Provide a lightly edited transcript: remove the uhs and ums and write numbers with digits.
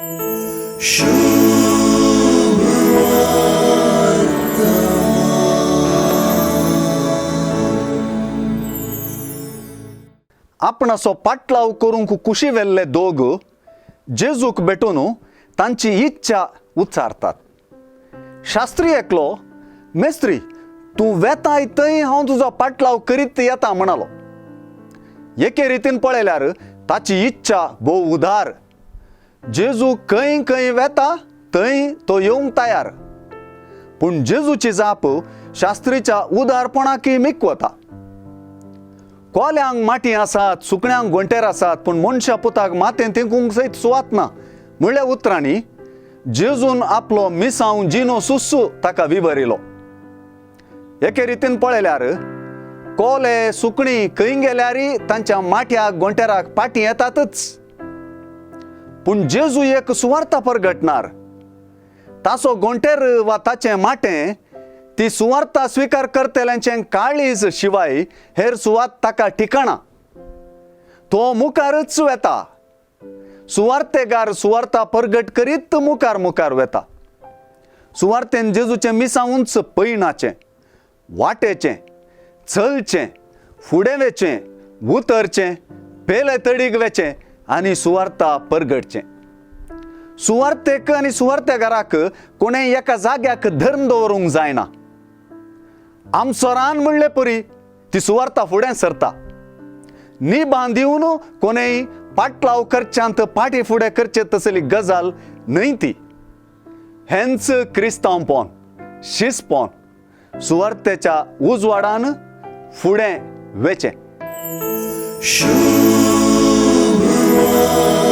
आपणाचो पाटलाव करूंक कुशी व्हेल्ले दोग जेजूक भेटून तांची इच्छा उच्चारतात. शास्त्री एकलो, मेस्त्री तूं वेताय थंय हांव तुजो पाटलाव करीत येता म्हणालो. एके रितीन पळयल्यार ताची इच्छा भोव उदार. जेजू खंय खंय वेता थंय तो येवंक तयार. पूण जेजूची जाप शास्त्रीच्या उदारपणाकय मिकवता. कोल्यांक माटी आसात, सुकण्यांक गोंटेर आसात, पूण मनशा पुताक माथें तेंकूंक सयत सुवात ना म्हणल्या उतरांनी जेजून आपलो मिसांव जिनो सुस्सू ताका विवरिलो. एके रितीन पळयल्यार कोले सुकणी खंय गेल्यारय तांच्या माट्याक गोंटेराक पाटी येतातच. पूण जेजू एक सुवार्ता परगटणार. ताचो गोंटेर वा ताचें माटें ती सुवार्ता स्विकार करतल्यांचें काळीज शिवाय हेर सुवात ताका ठिकाणा. तो मुखारच वेता. सुवार्तेगार सुवार्ता परगट करीत मुखार मुखार वेता. सुवार्तेन जेजूचें मिसांवूच पयणाचें, वाटेचें, चलचें, फुडें वेचें, उतरचें, पेले तडीक वेचें आनी सुवार्ता परगटचें. सुवार्तेक आनी सुवार्तेगाराक कोणें एका जाग्याक धर्म दवरूंक जायना. आमचो रान म्हणले परी ती सुवार्ता फुडें सरता. निबां दिवन कोणेय पाटलाव करच्यांत पाटी फुडें करचे तसली गजाल न्हय ती. हेंच क्रिस्तांवपण, शिसपण सुवार्तेच्या उजवाडान फुडें वेचें. शुभ.